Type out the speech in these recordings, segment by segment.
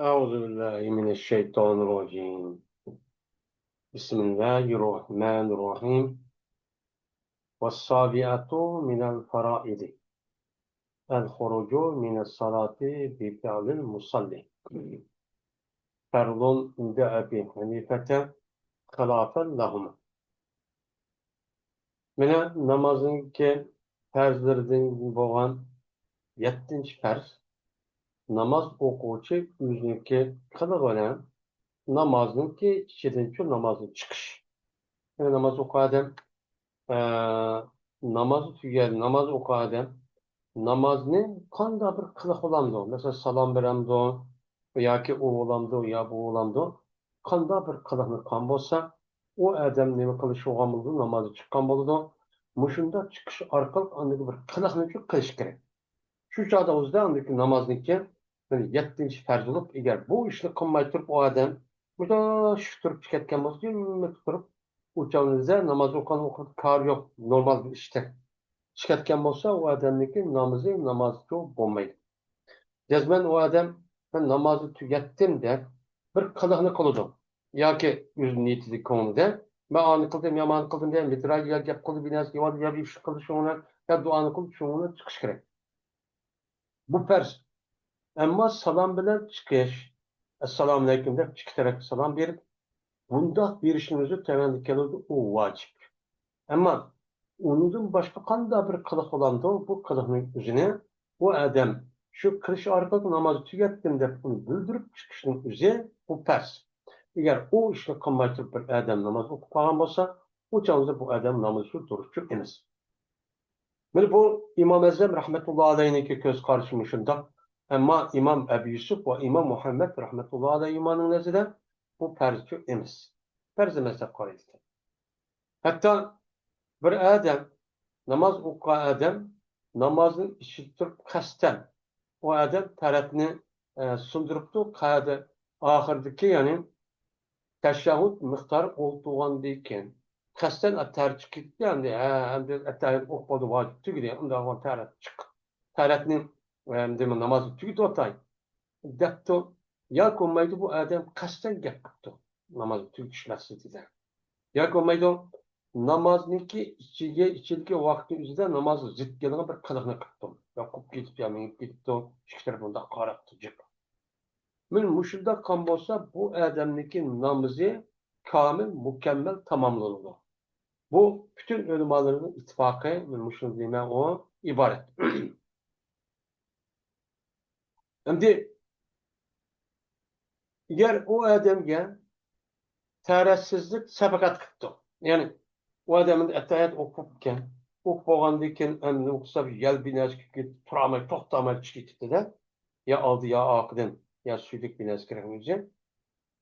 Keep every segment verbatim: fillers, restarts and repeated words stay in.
أعوذ بالله من الشيطان الرجيم. بسم الله الرحمن الرحيم. والسابعة من الفرائض الخروج من الصلاة بفعل المصلي. فرض عند أبي حنيفة خلافا لهما. مانا نامازنىڭكى پەرزلىرىدىن بولغان يەتتىنچى پەرز، ناماز ئوقۇغۇچى ئۆزىنىڭكى قىلىقى بىلەن نامازنىڭكى ئىچىدىنچۇ نامازدىن چىقىش. يەنى ناماز ئوقۇغان ئادەم، ئە، ناماز تۈگەل، ناماز ئوقۇغان ئادەم نامازنى قانداق بىر قىلىق بولامدۇ؟ مەسىلەن، سالام بېرەمدۇ؟ ياكى ئۇ بولامدۇ، يا بۇ بولامدۇ؟ قانداق بىر قىلىقنى قىلغان بولسا، ئۇ ئادەم نېمە قىلىش بولغان بولىدۇ؟ نامازدىن چىققان بولىدۇ. مۇشۇنداق چىقىش ئارقىلىق ئاندىكى بىر قىلىقنى قىلىش كېرەك. شۇ چاغدا ئۆزىدە ئاندىكى نامازنىڭكى، يەنى يەتتىنچى پەرز بولۇپ، ئەگەر بۇ ئىشنى قىلماي تۇرۇپ، ئۇ ئادەم مۇشۇنداق شۇ تۇرۇپ چىقىۋەتكەن بولسا، جىممىدە تۇرۇپ، ئۇ چاغدا ئۆزىدە ناماز ئوقۇغان ۋاقىت كارى يوق، نورمال بىر ئىشتا چىقىۋەتكەن بولسا، ئۇ ئادەمنىڭكى نامىزى نامازچۇ بولمايدۇ. جەزمەن ئۇ ئادەم، مەن نامازنى تۈگەتتىم دەپ، بىر قىلىقنى قىلىدۇ. ياكى ئۆز نىيىتىدە، كۆڭلىدە، مەن ئانى قىلدىم، يا مانى قىلدىم دەپ، مىدىراجى يا گەپ قىلدى، بىنەسى يا، يا بىر ئىش قىلدى، شۇڭا، يا دۇئانى قىلدى، شۇڭا چىقىش كېرەك. بۇ پەرز. ئەمما سالام بىلەن چىقىش، ئەسسالامۇئەلەيكۇم دەپ ئىككى تەرەپكە سالام بېرىپ، بۇنداق بېرىشنىڭ ئۆزى تۆۋەندە كېلىدۇ، ئۇ ۋاجىپ. ئەمما ئۇنىڭدىن باشقا قانداق بىر قىلىق بولامدۇ؟ بۇ قىلىقنىڭ ئۆزىنى ئۇ ئادەم شۇ قىلىش ئارقىلىق ناماز تۈگەتتىم دەپ ئۇنى بىلدۈرۈپ چىقىشنىڭ ئۆزى بۇ پەرز. ئەگەر ئۇ ئىشنى قىلماي تۇرۇپ بىر ئادەم ناماز ئوقۇپ قالغان بولسا، ئۇ چاغدا بۇ ئادەم نامىزى دۇرۇسچۇ ئەمەس. مانا بۇ ئىمام ئەزەم رەھمەتۇللا ئەلەيھنىڭكى كۆز قارىشى مۇشۇنداق. ئەمما ئىمام ئەبۇ يۈسۈپ ۋە ئىمام مۇھەممەد رەھمەتۇللا ئەلەيھىمانىڭ نەزىرىدە بۇ پەرزچۇ ئەمەس. پەرز ئەمەس دەپ قارايدىكەن. ھەتتا بىر ئادەم، ناماز ئوقۇغان ئادەم نامازنىڭ ئىچىدە تۇرۇپ قەستەن ئۇ ئادەم تەرەتنى، ئە، سۇندۇرۇپتۇ، قەدە ئاخىرىدىكى، يەنى تەشەھھۇد مىقدارى ئولتۇرغاندىن كېيىن، قەستەن تەرەت چىقىپ كېتىپتۇ، ئەمدى، ھە، ئەمدى ئەتەھىيات ئوقۇپ بولدى، ۋاجىپ تۈگىدى، ئۇنداق تەرەت چىق-، تەرەتنى، ئەمدى نامازنى تۈگىتىۋاتاي. دەپتۇ، ياكى بولمايدۇ بۇ ئادەم قەستەن گەپ قىپتۇ، نامازنى تۈگىتىش مەقسىتىدە. ياكى بولمايدۇ، نامازنىڭكى ئىچىگە، ئىچىدىكى ۋاقىتنىڭ ئۆزىدە نامازغا زىت كېلىدىغان بىر قىلىقنى قىپتۇ. يا قوپۇپ كېتىپتۇ، يا مېڭىپ كېتىپتۇ، ئىككى تەرەپ مۇنداق قاراپتۇ جىق. مانا مۇشۇنداق قىلغان بولسا، بۇ ئادەمنىڭكى نامىزى كامىل، مۇكەممەل تاماملىنىدۇ. بۇ پۈتۈن ئۆلىمالارنىڭ ئىتتىپاقى، مانا مۇشۇ نېمە ئۇ ئىبارەت. ئەمدى ئەگەر ئۇ ئادەمگە تەرەتسىزلىك سەبقەت قىپتۇ. يەنى ئۇ ئادەم ئەتەھىيات ئوقۇپكەن. ئوقۇپ بولغاندىن كېيىن ئەمدى نېمە قىلسا، بىر يەل بىنەسى كىرىپ كېتىپ، تۇرالماي، توختىماي چىقىپ كېتىپتۇ-دە. يا ئالدى، يا ئارقىدىن، يا سۈيدۈك بىنەسى كېرەك ئۆزى.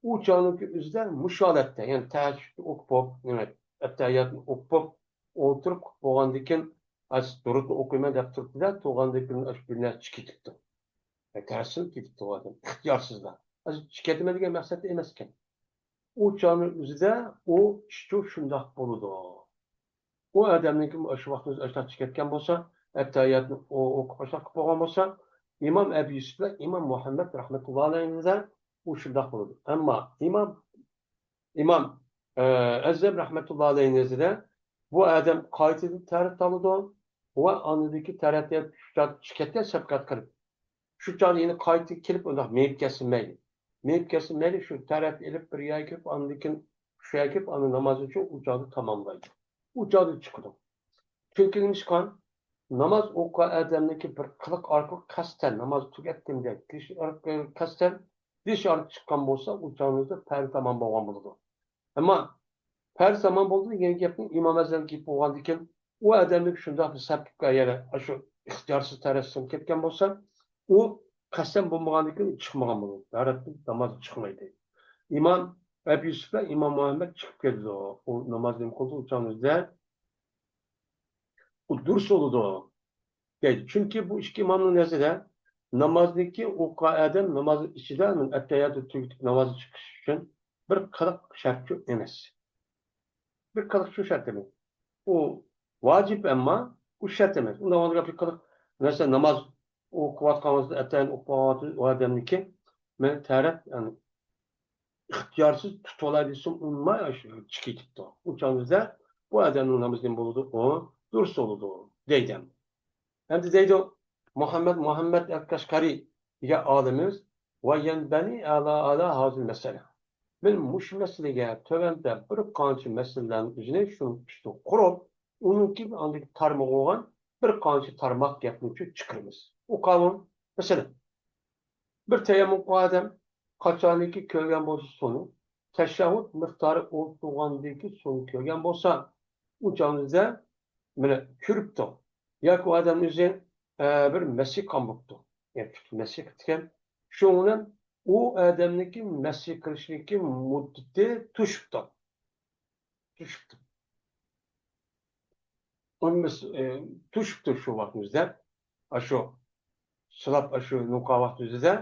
ئۇ چاغنىڭكى ئۆزىدە مۇشۇ ھالەتتە، يەنى تەھەججۇدنى ئوقۇپ بولۇپ، نېمە، ئەتەھىياتنى ئوقۇپ بولۇپ، ئولتۇرۇپ قىلىپ بولغاندىن كېيىن، ئاز دۇرۇتنى ئوقۇيمەن دەپ تۇرۇپتۇ-دە، تۇرغاندىن كېيىن ئاشۇ بىر نەرسە چىقىپ كېتىپتۇ. تەرسىنى كېتىپتۇ ئۇ ئادەم، ئىختىيارسىزلا. ئاز چىقىۋېتىمەن دېگەن مەقسەتتە ئەمەسكەن. ئۇ چاغنىڭ ئۆزىدە ئۇ ئىشچۇ شۇنداق بولىدۇ. ئۇ ئادەمنىڭكى ئاشۇ ۋاقىتتا ئۆزى ئاشۇنداق چىقىپ كەتكەن بولسا، ئەتەھىياتنى ئو-، ئوقۇپ ئاشۇنداق قىلىپ بولغان بولسا، ئىمام ئەبۇ يۈسۈپ بىلەن ئىمام مۇھەممەد رەھمەتۇللا ئەلەيھىمىزدە ئۇ شۇنداق بولىدۇ. ئەمما ئىمام، ئىمام، ئە، ئەززەم رەھمەتۇللا ئەلەيھىنىڭ نەزىرىدە بۇ ئادەم قايتىدىن تەرەت ئالىدۇ ۋە ئاندىن كېيىن تەرەتتە چىقىپ كەتكەن سەبقەت قىلىپ، شۇ چاغدا يەنە قايتىپ كېلىپ ئۇنداق مېڭىپ كەتسە مەيلى. مېڭىپ كەتسە مەيلى، شۇ تەرەت ئېلىپ بىر يەرگە كىرىپ، ئاندىن كېيىن شۇ يەرگە كىرىپ، ئاندىن نامازىنى ئۇ چاغدا تاماملايدۇ. ئۇ چاغدا چىقىدۇ. چۈنكى نېمىشقا؟ ناماز ئوقۇغان ئادەمنىڭكى بىر قىلىق ئارقىلىق قەستەن، ناماز تۈگەتتىم دەپ، دېيىش ئارقىلىق قەستەن، دېيىش ئارقىلىق چىققان بولسا، ئۇ چاغدا پەرز تامام بولغان بولىدۇ. ئەمما پەرز تامام بولدى دېگەن گەپنى ئىمام ئەزەم كېلىپ بولغاندىن كېيىن، ئۇ ئادەمنىڭ شۇنداق بىر سەپكە يەنە ئاشۇ ئىختىيارسىز تەرەتسىز كەتكەن بولسا، ئۇ قەستەن بولمىغاندىن كېيىن چىقمىغان بولىدۇ. تەرەتتىن ناماز چىقمايدۇ. ئىمام ئەبۇ يۈسۈپ بىلەن ئىمام مۇھەممەد چىقىپ كېتىدۇ. ئۇ ناماز نېمە قىلىدۇ؟ ئۇ چاغدا ئۇ دۇرۇس بولىدۇ. دەيدۇ. چۈنكى بۇ ئىككى ئىمامنىڭ نەزىرىدە نامازنىڭكى ئوقۇغان ئادەم نامازنىڭ ئىچىدە ئەتەھىياتنى تۈگىتىپ نامازغا چىقىش ئۈچۈن بىر قىلىق شەرتچۇ ئەمەس. بىر قىلىقچۇ شەرت ئەمەس. ئۇ ۋاجىپ، ئەمما ئۇ شەرت ئەمەس. ئۇنداق بولغاندا بىر قىلىق، مەسىلەن، ناماز ئوقۇۋاتقان ۋاقتىدا، ئەتەھىياتنى ئوقۇپ بولغان ۋاقتىدا ئۇ ئادەمنىڭكى مەن تەرەت، يەنى ئىختىيارسىز تۇتۇۋالاي دېسەم، ئۇنىماي، ئاشۇ چىقىپ كېتىپتۇ. ئۇ چاغدا بۇ ئادەمنىڭ نامىزى نېمە بولىدۇ؟ ئۇ دۇرۇس بولىدۇ، دەيدۇ. ئەمدى دەيدۇ، مۇھەممەد، مۇھەممەد ئەل-قەشقەرى دېگەن ئالىمىمىز، ۋە يەنبەنى ئەلا، ئەلا ھازىل مەسەلە. مەن مۇشۇ مەسىلىگە تۆۋەندە بىر قانچە مەسىلىلەرنىڭ ئۆزىنى شۇنىڭ ئۈستىگە قۇرۇپ، ئۇنىڭكى ئاندىكى تارمىقى بولغان بىر قانچە تارماق گەپنى چىقىرىمىز. ئۇ قانۇن، مەسىلەن، بىر تەيەممۇم قىلغان ئادەم قاچانكى كۆرگەن بولسا سۇنى، تەشەھھۇد مىقدارى ئولتۇرغاندىكى سۇنى كۆرگەن بولسا، ئۇ چاغدا مانا كۆرۈپتۇ. ياكى ئۇ ئادەم ئۆزى، ئە، بىر مەسىھ قىلغان بوپتۇ. يەنى پۈتۈن مەسىھ قىپتىكەن. شۇنىڭ بىلەن ئۇ ئادەمنىڭكى مەسىھ قىلىشنىڭكى مۇددىتى توشۇپتۇ. توشۇپتۇ. ئۇنىمىز، ئە، توشۇپتۇ شۇ ۋاقتىمىزدا. ئاشۇ سىلاپ، ئاشۇ نۇقا ۋاقتىمىزدا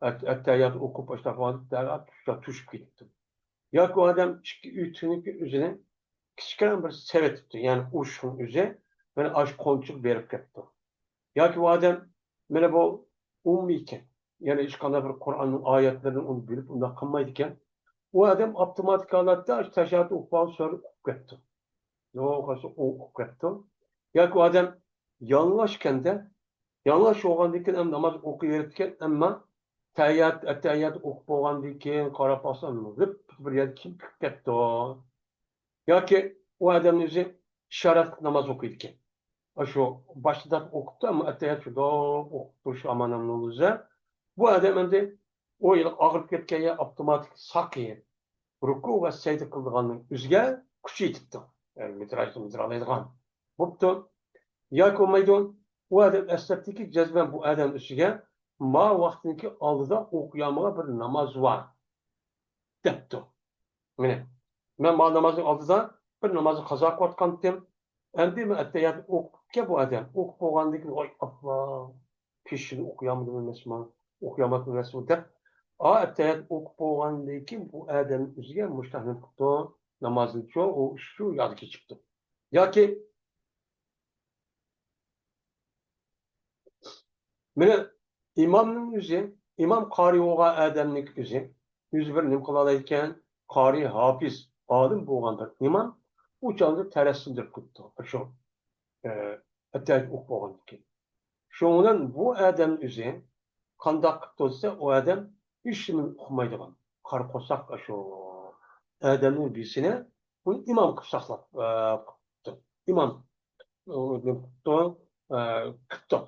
ئەت-، ئەتتەھىيات ئوقۇپ، ئاشۇنداق ۋاقىت دەرھال توشۇپ كېتىپتۇ. ياكى ئۇ ئادەم ئىككى ئۆتۈكنىڭكى ئۆزىنى كىچىككىنە بىر سېلىۋېتىپتۇ. يەنى ئوشۇقنىڭ ئۆزى، مانا ئاشۇ قونچىغا بېرىپ كەپتۇ. ياكى ئۇ ئادەم، مانا بۇ ئۇممىيكەن. يەنى ھېچقانداق بىر قۇرئاننىڭ ئايەتلىرىنى ئۇنى بىلىپ ئۇنداق قىلمايدىكەن. ئۇ ئادەم ئاپتوماتىك ھالەتتە ئاشۇ تەشەھھۇد ئوقۇپ سۆرە ئۇقۇپ كەپتۇ. يوق، ئاشۇ ئۇقۇپ كەپتۇ. ياكى ئۇ ئادەم يالىڭاچكەندە، يالىڭاچ بولغاندىن كېيىن ھەم ناماز ئوقۇيۋېرىدىكەن، ئەمما تەھىيات، ئەتتەھىيات ئوقۇپ بولغاندىن كېيىن قاراپ باقسا، لىپ بىر يەردە كىم كىرىپ كەپتۇ. ياكى ئۇ ئادەمنىڭ ئۆزى ئىشارەتلىك ناماز ئوقۇيدىكەن. ئاشۇ باشتا دەپ ئوقۇپتۇ، ئەمما ئەتتەھىيات شۇنداق ئوقۇپ تۇرۇش ئامان ئەمىن ئۆزى. بۇ ئادەم ئەمدى ئۇ يىل ئاغرىپ كەتكەن يەر ئاپتوماتىك ساقىيىپ، رۇكۇ ۋە سەجدە قىلىدىغاننىڭ ئۆزىگە كۈچى يېتىپتۇ. يەنى مىدراجنى مىدرالايدىغان بوپتۇ. ياكى بولمايدۇ، ئۇ ئادەم ئەسلەپتىكى جەزمەن بۇ ئادەم ئۈستىگە ما ۋاقتىنىڭكى ئالدىدا ئوقۇيالمىغان بىر ناماز بار دەپتۇ. مانا، مەن مانا نامازنىڭ ئالدىدا بىر نامازنى قازا قىلىۋاتقانتىم. ئەمدى مەن ئەتتەھىياتنى ئوقۇپكەن بۇ ئادەم. ئوقۇپ بولغاندىن كېيىن، ۋاي ئاپلا، پېشىنى ئوقۇيالمىدىم ئەمەسمۇ، ئوقۇيالمىدىم ئەمەسمۇ دەپ، ئا، ئەتتەھىيات ئوقۇپ بولغاندىن كېيىن بۇ ئادەم ئۆزىگە مۇشۇنداق نېمە قىپتۇ، نامازنىچۇ، ئۇ ئىش شۇ يادى كېچىپتۇ. ياكى مانا ئىمامنىڭ ئۆزى، ئىمام قارىي بولغان ئادەمنىڭ ئۆزى، ئۆزى بىر نېمە قىلالايدىكەن، قارىي، ھاپىز، ئالىم بولغان بىر ئىمام ئۇ چاغدا تەرەت سىندۇرۇپ كېتىپتۇ. شۇ، ئە، ئەتەيت ئوقۇپ بولغاندىن كېيىن. شۇنىڭ بىلەن بۇ ئادەم ئۆزى قانداق قىپتۇ دېسە، ئۇ ئادەم ھېچنېمىنى ئۇقمايدىغان، قارا قورساق شۇ ئادەمنىڭ بېشىنى، ئۇنى ئىمام قىلىپ ساقلاپ، ئە، قىپتۇ. ئىمام، ئۇ، نېمە قىپتۇ، ئە، قىپتۇ.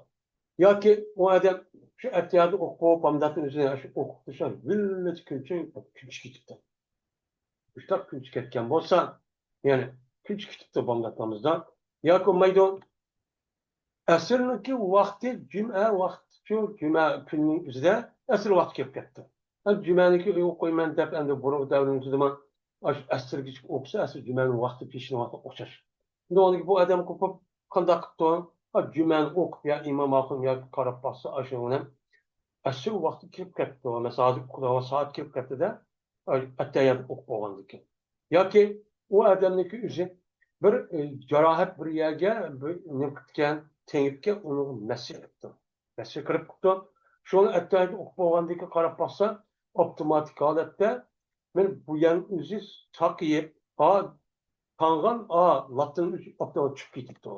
ياكى ئۇ ئادەم شۇ ئەتىيازدا ئوقۇپ، بامداتنىڭ ئۆزىنى شۇ ئوقۇپ تۇرسا، ھېلىچە كۈنچى، كۈنچى كېتىپتۇ. مۇشۇنداق كۈنچى كەتكەن بولسا، يەنى كۈنچى كېتىپتۇ بامدات نامىزىدا. ياكى بولمايدۇ، ئەسىرنىڭكى ۋاقتى جۈمە ۋاقتىچۇ، جۈمە كۈننىڭ ئۆزىدە ئەسىر ۋاقتى كېلىپ كەپتۇ. ئەمدى جۈمەنىڭكى ئوقۇيمەن دەپ، ئەمدى بۇرۇنقى دەۋرىمىزدىمۇ ئاشۇ ئەسىرگىچە ئوقۇسا، ئەسىر جۈمەنىڭ ۋاقتى پېشىنىڭ ۋاقتى ئوخشاش. ئۇنىڭدىن كېيىن بۇ ئادەم قوپۇپ قانداق قىپتۇ؟ ھا، جۈمەنى ئوقۇپ يا ئىمام ئاخۇن ياكى قاراپ باقسا، ئاشۇ ئەسىر ۋاقتى كىرىپ كەپتۇ. مەسىلەن، ھازىر خۇداغا سائەت كىرىپ كەپتۇ-دە، ئەتەييات ئوقۇپ بولغاندىن كېيىن. ياكى ئۇ ئادەمنىڭكى ئۆزى بىر، ئە، جاراھەت بىر يەرگە بىر نېمە قىپتىكەن، تېڭىپتىكەن، ئۇنىڭغا مەسىھ قىپتۇ. مەسىھ قىلىپ قىپتۇ. شۇنى ئەتەييات ئوقۇپ بولغاندىن كېيىن قاراپ باقسا، ئاپتوماتىك ھالەتتە مانا بۇ يەرنىڭ ئۆزى ساقىيىپ، ھا، تاڭغان، ھا، لاپتىنىڭ ئۆزى ئاپتوماتىك چۈشۈپ كېتىپتۇ.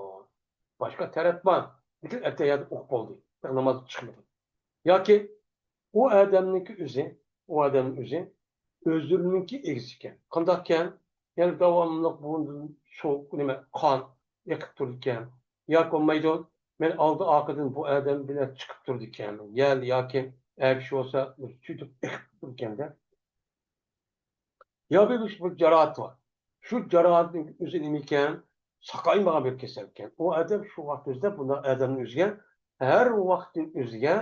باشقا تەرەت بار. لېكىن ئەتەييات ئوقۇپ بولدى. ناماز چىقمىدى. ياكى ئۇ ئادەمنىڭكى ئۆزى، ئۇ ئادەمنىڭ ئۆزى ئۆزرىنىڭكى ئىگىسى ئىكەن. قانداقكەن؟ يەنى داۋاملىق بۇرنىدىن سۇ، نېمە، قان ئېقىپ تۇرىدىكەن. ياكى بولمايدۇ، مەن ئالدى ئارقىدىن بۇ ئادەم بىلەن چىقىپ تۇرىدىكەن. يەل ياكى ئەگىشى بولسا، سۈيتۈپ ئېقىپ تۇرىدىكەن-دە. يا بىر، بىر جاراھەت بار. شۇ جاراھەتنىڭ ئۆزى نېمىكەن؟ ساقايمىغان بىر كېسەلكەن. ئۇ ئادەم شۇ ۋاقىت ئۆزىدە بۇنداق ئادەمنىڭ ئۆزىگە، ھەر ۋاقىتتىن ئۆزىگە،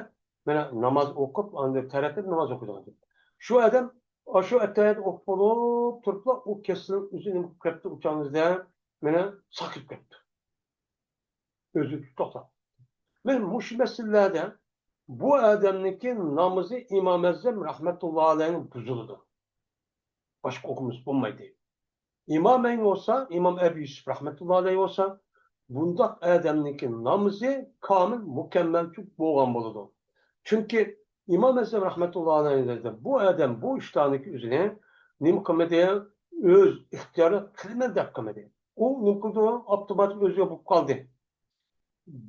مانا، ناماز ئوقۇپ، ئاندىن تەرەتتە ناماز ئوقۇيدىغان. شۇ ئادەم ئاشۇ ئەتەييات ئوقۇپ بولۇپ تۇرۇپلا، ئۇ كېسىلنىڭ ئۆزى نېمە قىلىپ كەپتۇ؟ ئۇ چاغدا مانا ساقىيىپ كەپتۇ. ئۆزى توختاپ. مانا مۇشۇ مەسىلىلەردە بۇ ئادەمنىڭكى نامىزى ئىمام ئەزەم رەھمەتۇللا ئەلەيھىنىڭ بۇزۇلىدۇ. باشقا ئوقۇمىسا بولمايدۇ. ئىمام ئەين بولسا، ئىمام ئەبۇ يۈسۈپ رەھمەتۇللا ئەلەيھ بولسا، بۇنداق ئادەمنىڭكى نامىزى كامىل، مۇكەممەلچە بولغان بولىدۇ. چۈنكى ئىمام ئەزەم رەھمەتۇللا ئەلەيھى بۇ ئادەم بۇ ئىشتانىكى ئۆزىنى نېمە قىلمىدى؟ ئۆز ئىختىيارى قىلىمەن دەپ قىلمىدى. ئۇ نېمە قىلدى؟ ئاپتوماتىك ئۆزىگە بولۇپ قالدى.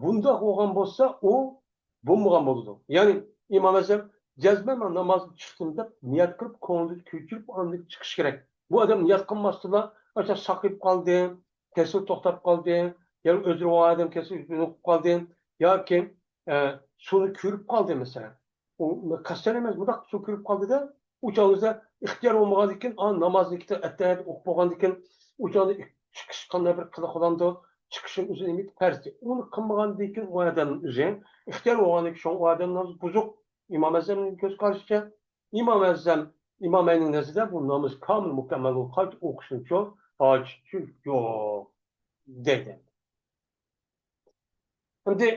بۇنداق بولغان بولسا، ئۇ بولمىغان بولىدۇ. يەنى ئىمام ئەزەم جەزمەن مەن نامازدىن چىقتىم دەپ نىيەت قىلىپ، كۆڭلىدە كۆچۈرۈپ، ئاندىن چىقىش كېرەك. بۇ ئادەم نىيەت قىلماستىلا، ئاشۇ ساقىيىپ قالدى، كېسىل توختاپ قالدى، يا ئۆلتۈرۈپ ئالغان ئادەم كېسىل يوقاپ قالدى، ياكى، ئە، سۇنى كۆرۈپ قالدى، مەسىلەن. ئۇ قەستەن ئەمەس، مۇنداق سۇ كۆرۈپ قالدى-دە، ئۇ چاغدا ئىختىيار بولمىغاندىن كېيىن، ئا، نامازنى ئىككى ئەتەھىيات ئوقۇپ بولغاندىن كېيىن، ئۇ چاغدا چىقىش قانداق بىر قىلىق بولامدۇ؟ چىقىشنىڭ ئۆزى نېمە؟ پەرز. ئۇنى قىلمىغاندىن كېيىن ئۇ ئادەمنىڭ ئۆزى ئىختىيار بولغاندىن كېيىن، شۇڭا ئۇ ئادەمنىڭ نامىزى بۇزۇق. ئىمام ئەزەمنىڭ كۆز قارىشىچە، ئىمام ئەزەم، ئىمامەينىڭ نەزىرىدە بۇ نامىز كامىل مۇكەممەل بولۇپ، قايتا ئوقۇشنىچۇ ھاجىتى يوق دەيدۇ. ئەمدى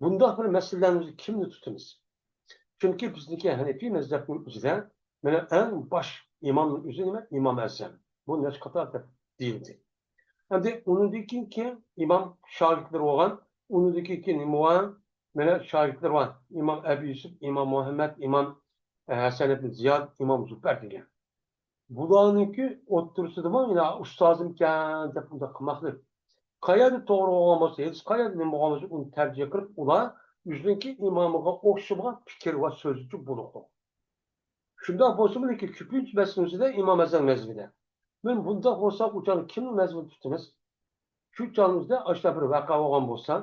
بۇنداق بىر مەسىلىلەرنى بىز كىمنى تۇتىمىز؟ چۈنكى بىزنىڭكى ھەنىفىي مەزھەپنىڭ ئۆزىدە مانا ئەڭ باش ئىمامنىڭ ئۆزى نېمە؟ ئىمام ئەزەم. بۇ نەچچە قاتار دەپ دېيىلدى. ئەمدى ئۇنىڭدىن كېيىنكى ئىمام شاگىرتلىرى بولغان، ئۇنىڭدىن كېيىنكى نېمە بار؟ مانا شاگىرتلىرى بار. ئىمام ئەبۇ يۈسۈپ، ئىمام مۇھەممەد، ئىمام، ئە، ھەسەن ئىبن زىياد، ئىمام زۇپەر دېگەن. بۇلارنىڭكى ئوتتۇرىسىدىمۇ يەنە ئۇستازىمكەن دەپ ئۇنداق قىلماقلىق. قەيەردە توغرا بولغان بولسا، ھەدىس قەيەردە نېمە بولغان بولسا، ئۇنى تەرجىھە قىلىپ، ئۇلار ئۆزىنىڭكى ئىمامىغا ئوخشىمىغان پىكىر ۋە سۆزلىرىچۇ بولىدۇ. شۇنداق بولسىمۇ، لېكىن كۆپىنچە مەسىلىمىزدە ئىمام ئەزەم مەزھىپىدە. مەن بۇنداق بولسا، ئۇ چاغدا كىمنىڭ مەزھىپىنى تۇتىمىز؟ شۇ چاغىمىزدا ئاشۇنداق بىر ۋەقە بولغان بولسا،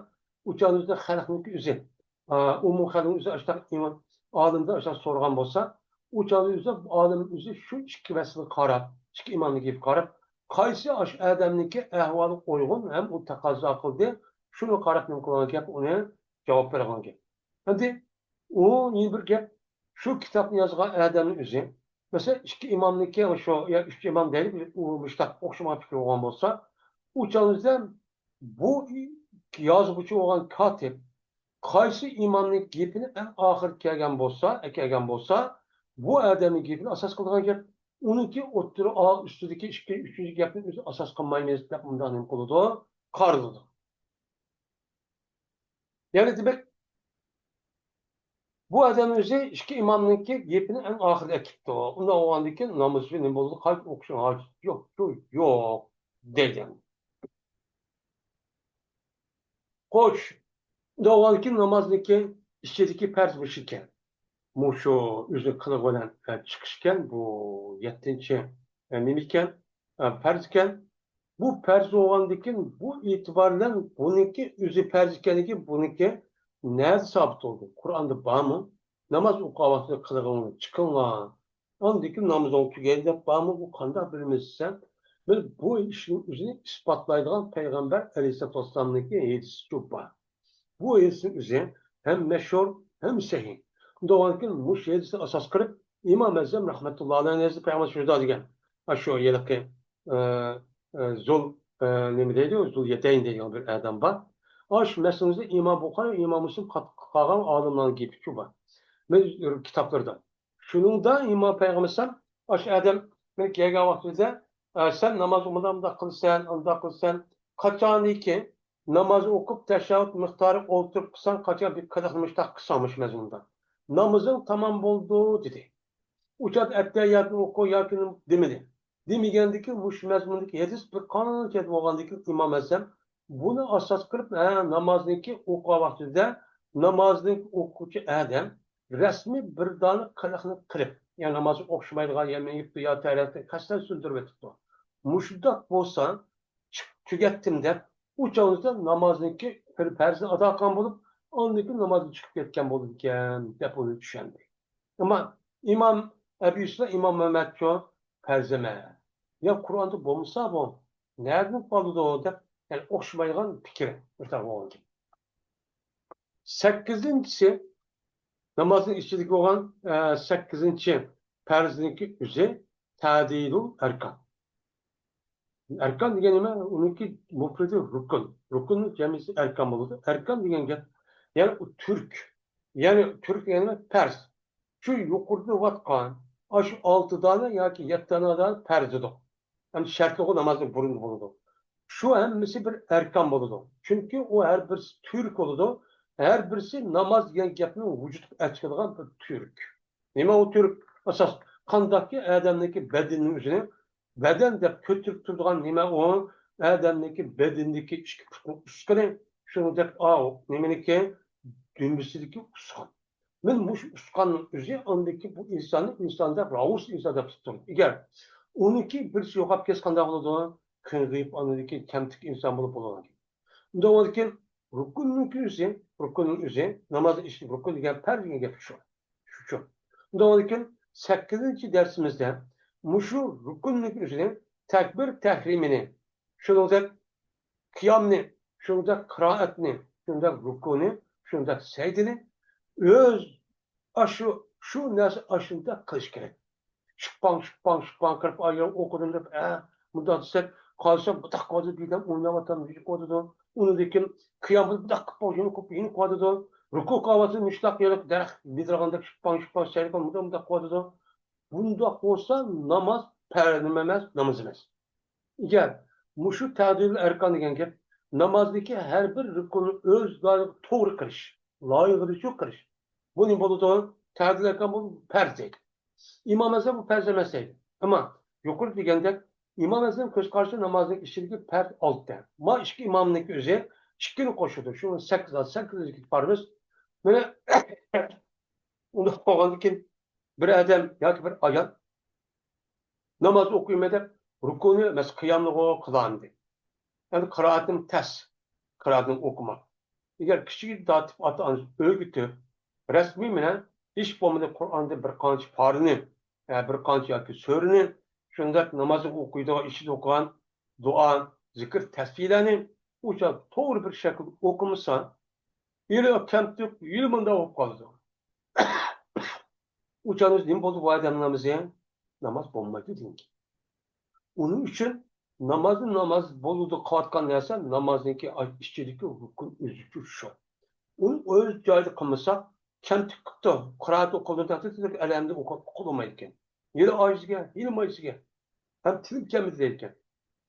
ئۇ چاغىمىزدا خەلقنىڭكى ئۆزى، ئا، ئومۇم خەلقنىڭ ئۆزى ئاشۇنداق ئىمام، ئالىمدىن ئاشۇنداق سورىغان بولسا، ئۇ چاغدا ئۆزى، ئالىم ئۆزى شۇ ئىككى مەسىلىگە قاراپ، ئىككى ئىمامنىڭ گېپىگە قاراپ، قايسى ئاشۇ ئادەمنىڭكى ئەھۋالىغا ئۇيغۇن ھەم ئۇ تەقەززا قىلدى، شۇنىڭغا قاراپ نېمە قىلغان گەپ، ئۇنى جاۋاب بېرىدىغان گەپ. ئەمدى ئۇ يەنە بىر گەپ، شۇ كىتابنى يازغان ئادەمنىڭ ئۆزى، مەسىلەن، ئىككى ئىمامنىڭكى شۇ، يا ئۈچ ئىمام دەيلى، ئۇ مۇشتاق ئوخشىمىغان پىكىر بولغان بولسا، ئۇ چاغدا بۇ يازغۇچى بولغان كاتىپ قايسى ئىمامنىڭ گېپىنى ئەڭ ئاخىرى كەلگەن بولسا، ئەكەلگەن بولسا، بۇ ئادەمنىڭ گېپىنى ئاساس قىلىدىغان گەپ، ئۇنىڭكى ئوتتۇرا، ئا، ئۈستىدىكى ئىككى، ئۈچىنچى گەپنى ئۆزى ئاساس قىلمايمىز دەپ مۇنداق نېمە قىلىدۇ؟ قارىلىدۇ. يەنى دېمەك، بۇ ئادەم ئۆزى ئىككى ئىمامنىڭكى گېپىنى ئەڭ ئاخىرىدا ئەكىپتۇ. ئۇنداق بولغاندىن كېيىن نامىزى نېمە بولىدۇ؟ قايتا ئوقۇشنىڭ ھاجىتى يوق، يوق، يوق دەيدۇ. خوش، ئۇنداق بولغاندىن كېيىن نامازنىڭكى ئىچىدىكى پەرز مۇشۇ ئىكەن. مۇشۇ ئۆزى قىلىق بىلەن، ئە، چىقىش ئىكەن، بۇ يەتتىنچى، ئە، نېمە ئىكەن؟ ئە، پەرز ئىكەن. بۇ پەرز بولغاندىن كېيىن، بۇ ئېتىبار بىلەن بۇنىڭكى ئۆزى پەرز ئىكەنلىكى، بۇنىڭكى نەدە سابىت بولدى؟ قۇرئاندا بارمۇ؟ ناماز ئوقۇغان ۋاقتىدا قىلىقىڭ چىقىڭلار، ئاندىن كېيىن نامىزىڭ تۈگەيدۇ دەپ بارمۇ؟ بۇ قانداق بىلىمىز دېسە، بىز بۇ ئىشنىڭ ئۆزىنى ئىسپاتلايدىغان پەيغەمبەر ئەلەيھىسسالاتۇ ۋەسسالامنىڭكى ھەدىسىچۇ بار. بۇ ھەدىسنىڭ ئۆزى ھەم مەشھۇر، ھەم سەھىھ. شۇنداق بولغاندىكىن، مۇشۇ ھەدىسنى ئاساس قىلىپ، ئىمام ئەزەم رەھمەتۇللا ئەلەيھى نەزىرىدە پەيغەمبەر شۇنداق دېگەن. ئاشۇ ھېلىقى، ئە، ئە، زۇل، ئە، نېمە دەيدۇ؟ زۇل يەدەين دەيدىغان بىر ئادەم بار. ئاشۇ مەسىلىمىزدە ئىمام بۇخارى، ئىمام مۇسلىم قات-، قالغان ئالىملارنىڭ گېپىچۇ بار. مەن كىتابلىرىدا. شۇنىڭدا ئىمام پەيغەمبەر ئەلەيھىسسالام ئاشۇ ئادەم مەن كەلگەن ۋاقتىدا، ئە، سەن نامازغا مۇنداق، مۇنداق قىلىسەن، ئۇنداق قىلىسەن. قاچانكى ناماز ئوقۇپ، تەشەھھۇد مىقدارى ئولتۇرۇپ قىلساڭ، قاچان بىر قىلىقنى مۇشتاق قىلساڭ مۇشۇ مەزمۇندا، نامىزىڭ تامام بولىدۇ، دېدى. ئۇ چاغدا ئەتتەھىياتنى ئوقۇ ياكى دېمىدى. دېمىگەندىكىن، مۇشۇ مەزمۇندىكى ھەدىس بىر قانچە ھەدىس بولغاندىكىن، ئىمام ئەزەم بۇنى ئاساس قىلىپ، ھە، نامازنىڭكى ئوقۇغان ۋاقتىدا نامازنىڭ ئوقۇغۇچى ئادەم رەسمىي بىر دانە قىلىقنى قىلىپ، يا نامازغا ئوخشىمايدىغان، يا مېڭىپتۇ، يا تەرەتنى قەستەن سۇندۇرۇۋېتىپتۇ. مۇشۇنداق بولسا، چىق-، تۈگەتتىم دەپ، ئۇ چاغدا نامازنىڭكى بىر پەرزىنى ئادا قىلغان بولۇپ، ئاندىن كېيىن نامازدىن چىقىپ كەتكەن بولىدىكەن، دەپ ئۇنى چۈشەندى. ئەمما ئىمام ئەبۇ يۈسۈفلا ئىمام مەمەتچۇ پەرز ئەمەس. يا قۇرئاندا بولمىسا بۇ نەدىن قالىدۇ دەپ، يەنى ئوخشىمايدىغان پىكىر مۇشۇنداق بولغان. سەككىزىنچىسى، نامازنىڭ ئىچىدىكى بولغان، ئە، سەككىزىنچى پەرزنىڭكى ئۆزى تەدىلۇل ئەركان. ئەركان دېگەن نېمە؟ ئۇنىڭكى مۇپرىدى رۇكۇن. رۇكۇننىڭ جەمئىسى ئەركان بولىدۇ. ئەركان دېگەن گەپ، يەنى ئۇ تۈرك. يەنى تۈرك دېگەن نېمە؟ پەرز. شۇ يۇقىرىدا دەۋاتقان ئاشۇ ئالتە دانە ياكى يەتتە دانە پەرز دېدۇق. ئەمدى شەرتلىقى نامازدىن بۇرۇن بولىدۇ. شۇ ھەممىسى بىر ئەركان بولىدۇ. چۈنكى ئۇ ھەر بىرسى تۈرك بولىدۇ. ھەر بىرسى ناماز دېگەن گەپنىڭ ۋۇجۇدقا ئەكىلىدىغان بىر تۈۋرۈك. نېمە ئۇ تۈۋرۈك؟ ئاساس. قانداقكى ئادەمنىڭكى بەدىنىنىڭ ئۆزىنى بەدەن دەپ كۆتۈرۈپ تۇرىدىغان نېمە ئۇ؟ ئادەمنىڭكى بەدىنىدىكى ئىككى پۇتنىڭ ئۇسقىنى، شۇنىڭدەك ئاۋۇ نېمىنىڭكى دۈمبىسىدىكى ئۇسقان. مەن مۇشۇ ئۇسقاننىڭ ئۆزى ئاندىكى بۇ ئىنساننى ئىنسان دەپ، راۋۇس ئىنسان دەپ تۇتتۇم. ئەگەر ئۇنىڭكى بىرسى يوقاپ كەتسە قانداق بولىدۇ؟ كۈن غېيىب ئاندىن كېيىن كەمتۈك ئىنسان بولۇپ بولىدىكەن. ئۇنداق بولىدىكەن، رۇكۇننىڭكى ئۆزى، رۇكۇننىڭ ئۆزى، نامازنىڭ ئىچىدە رۇكۇن دېگەن پەرز دېگەن گەپ شۇ. شۇچۇ. ئۇنداق بولىدىكەن، سەككىزىنچى دەرسىمىزدە مۇشۇ رۇكۇننىڭ ئۆزىنى، تەكبىر تەھرىمىنى، شۇنىڭدەك قىيامنى، شۇنىڭدەك قىرائەتنى، شۇنىڭدەك رۇكۇنى، شۇنىڭدەك سەجدىنى ئۆز ئاشۇ، شۇ نەرسە ئاشۇنداق قىلىش كېرەك. شىپپاڭ، شىپپاڭ، شىپپاڭ قىلىپ ئايرىپ ئوقۇدۇم دەپ، ھە، مۇنداق دېسەك، قالسا مۇنداق قىلىۋاتىدۇ، بىردەم ئويناۋاتامدۇ، يېنىك قىلىۋاتىدۇ. ئۇنىڭدىن كېيىن قىيامدا مۇنداق قىلىپ يېنىك قىلىپ، يېنىك قىلىۋاتىدۇ. رۇكۇ قىلىۋاتىدۇ، مۇشتاق يېرىپ دەرەخ مىدىرغاندەك شىپپاڭ، شىپپاڭ سەير قىلىپ، مۇنداق، مۇنداق قىلىۋاتىدۇ. بۇنداق بولسا ناماز پەرز نېمە ئەمەس، ناماز ئەمەس. ئەگەر مۇشۇ تەدىلۇل ئەركان دېگەن گەپ، نامازدىكى ھەر بىر رۇكۇننى ئۆز لايىقىدا توغرا قىلىش، لايىقىدىچۇ قىلىش. بۇ نېمە بولىدۇ؟ تەدىلۇل ئەركان بۇ پەرز دەيدۇ. ئىمام ئەزەم بۇ پەرز ئەمەس دەيدۇ. ئەمما يۇقىرىدا دېگەندەك، ئىمام ئەزەم كۆز قارىشى نامازنىڭ ئىچىدىكى پەرز ئالتە. ما ئىككى ئىمامنىڭكى ئۆزى ئىككىنى قوشىدۇ. شۇ سەككىز، سەككىز دېگەن پەرز. مانا ئۇنداق بولغاندىن كېيىن بىر ئادەم ياكى بىر ئايال ناماز ئوقۇيمەن دەپ، رۇكۇنى، مەسىلەن، قىيامنىغۇ قىلالمىدى. يەنى قىرائىتىم تەس، قىرائىتىم ئوقۇماق. ئەگەر كىچىكىدىن تارتىپ ئاتا-ئانىسى ئۆگىتىپ، رەسمىي مەنە ھېچ بولمىدى قۇرئاندىن بىر قانچە پارىنى، يا بىر قانچە ياكى سۈرىنى، شۇنداق نامازدا ئوقۇيدىغان، ئىچىدە ئوقۇغان دۇئا، زىكىر، تەسبىھلەرنى ئۇ چاغ توغرا بىر شەكىلدە ئوقۇمىسا، يەنە كەمتۈك، يەنە مۇنداق بولۇپ قالىدۇ. ئۇ چاغدا نېمە بولدى بۇ ئادەمنىڭ نامىزى؟ ناماز بولمايدۇ دېگەن گەپ. ئۇنىڭ ئۈچۈن نامازنى ناماز بولىدۇ قىلىۋاتقان نەرسە نامازنىڭكى ئىچىدىكى رۇكۇن ئۆزىچۇ شۇ. ئۇنى ئۆز جايىدا قىلمىساق، كەمتۈك قىپتۇ، قىرائەت ئوقۇلدى، ئەلھەمدۇ ئوقۇلمايدىكەن. يەنە ئاجىزگە، يەنە ماجىزگە. ھەم تىلىم كەلمىدى دەيدىكەن.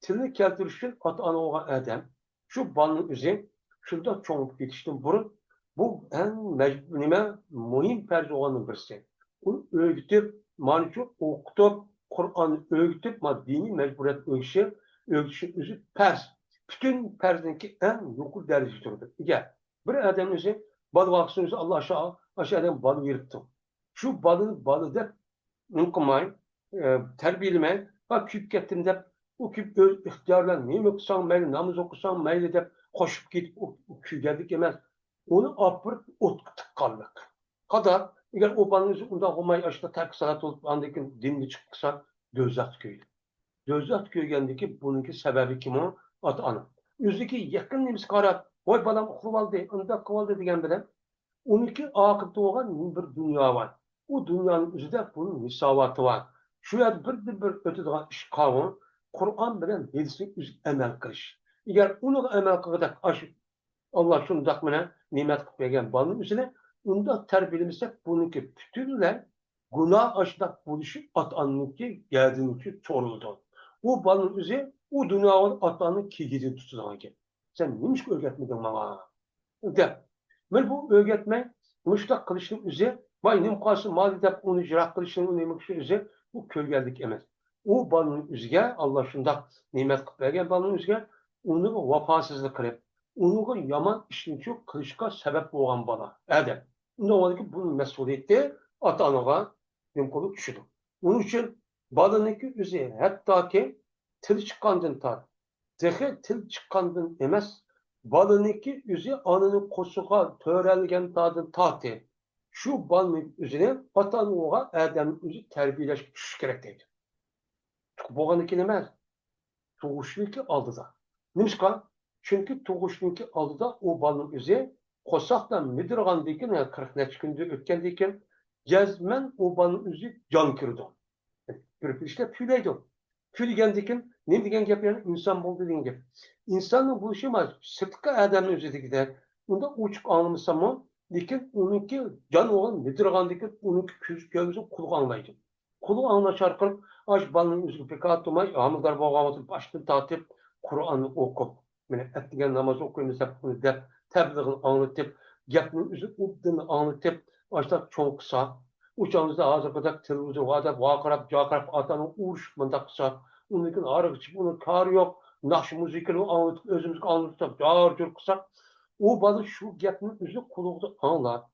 تىلنى كەلتۈرۈش ئۈچۈن ئاتا-ئانا بولغان ئادەم شۇ بالىنىڭ ئۆزى شۇنداق چوڭ بولۇپ كېتىشتىن بۇرۇن، بۇ ئەڭ مەج-، نېمە، مۇھىم پەرز بولغاننىڭ بىرسى. ئۇنى ئۆگىتىپ، مانىچۇ ئوقۇتۇپ، قۇرئاننى ئۆگىتىپ، ما دىنىي مەجبۇرىيەت ئۆگىشى، ئۆگىتىشنىڭ ئۆزى پەرز. پۈتۈن پەرزنىڭكى ئەڭ يۇقىرى دەرىجىدە تۇرىدۇ. ئەگەر بىر ئادەم ئۆزى بالا باقسۇن، ئۆزى ئاللا شۇ، ئاشۇ ئادەم بالا بېرىپتۇ. شۇ بالىنى بالا دەپ نېمە قىلماي، ئە، تەربىيەلىمەي، ھا، كۆيۈپ كەتتىم دەپ، ئۇ كۆيۈپ ئۆز ئىختىيارى بىلەن نېمە قىلساڭ مەيلى، ناماز ئوقۇساڭ مەيلى دەپ قوشۇپ كېتىپ، ئۇ، ئۇ كۆيگەنلىك ئەمەس. ئۇنى ئاپىرىپ ئوتقا تىققانلىق. قانداق؟ ئەگەر ئۇ بالىنى ئۆزى ئۇنداق قىلماي، ئاشۇنداق تەرك سالات بولۇپ، ئاندىن كېيىن دىندىن چىقىپ قالسا، دوزاختا كۆيىدۇ. دوزاختا كۆيگەندىكى بۇنىڭكى سەۋەبى كىم ئۇ؟ ئاتا-ئانا. ئۆزىدىكى يېقىن نېمىسىگە قاراپ، ۋاي بالام ئۇخلىۋالدى، ئۇنداق قىلىۋالدى دېگەن بىلەن، ئۇنىڭكى ئاقىبىتى بولغان بىر دۇنيا بار. ئۇ دۇنيانىڭ ئۆزىدە بۇنىڭ مۇساۋاتى بار. شۇ يەردە بىردىنبىر ئۆتىدىغان ئىش قاۋۇ، قۇرئان بىلەن ھەدىسنى ئۆزى ئەمەل قىلىش. ئەگەر ئۇنىڭغا ئەمەل قىلغۇدەك ئاشۇ ئاللا شۇنداق مانا نېمەت قىلىپ بەرگەن بالىنىڭ ئۆزىنى ئۇنداق تەربىيەلىمىسەك، بۇنىڭكى پۈتۈنلەي گۇناھ ئاشۇنداق بولۇشى ئاتا-ئانىنىڭكى گەدىنى ئۈچۈن سورىلىدۇ. ئۇ بالىنىڭ ئۆزى ئۇ دۇنياغا ئاتا-ئانىنىڭ كېگىدىنى تۇتىدىغان گەپ. سەن نېمىشقا ئۆگەتمىدىڭ ماڭا؟ دەپ. مەن بۇ ئۆگەتمەي، مۇشۇنداق قىلىشنىڭ ئۆزى، ۋاي، نېمە قالسا مالى دەپ ئۇنى يىراق قىلىشنىڭ، نېمە قىلىشنىڭ ئۆزى، بۇ كۆرگەنلىك ئەمەس. ئۇ بالىنىڭ ئۆزىگە، ئاللا شۇنداق نېمەت قىلىپ بەرگەن بالىنىڭ ئۆزىگە، ئۇنىڭغا ۋاپاسىزلىق قىلىپ، ئۇنىڭغا يامان ئىشنى شۇ قىلىشقا سەۋەب بولغان بالا، ئادەم. ئۇنداق بولغاندىكىن بۇنىڭ مەسئۇلىيىتى ئاتا-ئانىغا نېمە قىلىدۇ؟ چۈشىدۇ. ئۇنىڭ ئۈچۈن بالىنىڭكى ئۆزى ھەتتاكى تىلى چىققاندىن تارت، تېخى تىل چىققاندىن ئەمەس، بالىنىڭكى ئۆزى ئانىنىڭ قورسىقىغا تۆرەلگەن تاغدىن تارتى، شۇ بالىنىڭ ئۆزىنى ئاتا-ئانا بولغان ئادەمنىڭ ئۆزى تەربىيەلەشكە چۈشۈش كېرەك دەيدۇ. تۇغۇپ بولغاندىن كېيىن ئەمەس، تۇغۇشنىڭكى ئالدىدا. نېمىشقا؟ چۈنكى تۇغۇشنىڭكى ئالدىدا ئۇ بالىنىڭ ئۆزى قورساقتا مىدىرغاندىن كېيىن، يەنى قىرىق نەچچە كۈندىن ئۆتكەندىن كېيىن، جەزمەن ئۇ بالىنىڭ ئۆزى جان كىرىدۇ. بىر پەرىشتە پۈۋلەيدۇ. پۈۋلىگەندىن كېيىن نېمە دېگەن گەپ يەنە؟ ئىنسان بولدى دېگەن گەپ. ئىنساننىڭ بولۇشى ما سىرتقى ئادەمنىڭ ئۆزىدىكىدەك ئۇنداق ئوچۇق ئاڭلىمىسىمۇ، لېكىن ئۇنىڭكى جان ئوغلى مىدىرغاندىن كېيىن ئۇنىڭكى كۆزى كۆرگۈزۈپ قۇلىقى ئاڭلايدۇ. قۇلىقى ئاڭلاش ئارقىلىق ئاشۇ بالىنىڭ ئۆزىگە بىكار تۇرماي، ھامىلىدار بولغان ۋاقتىدا باشتىن تارتىپ قۇرئاننى ئوقۇپ، مانا ئەتىگەن ناماز ئوقۇيمىز دەپ ئۇنى دەپ، تەبلىغنى ئاڭلىتىپ، گەپنى ئۆزى ئوبدان ئاڭلىتىپ، ئاشۇنداق چوڭ قىلسا، ئۇ چاغدا ھازىرقىدەك تېلېۋىزورغا دەپ ۋارقىراپ، جارقىراپ، ئاتا-ئانا ئۇرۇشۇپ مۇنداق قىلسا، ئۇنىڭدىن ئارىغا چىقىپ، ئۇنىڭ كارى يوق، ناخشا مۇزىكىنى ئاڭلىتىپ، ئۆزىمىزگە ئاڭلىتىپ، جار-جۇر قىلساق، ئۇ بالا شۇ گەپنى ئۆزى قۇلىقىدا ئاڭلاپ،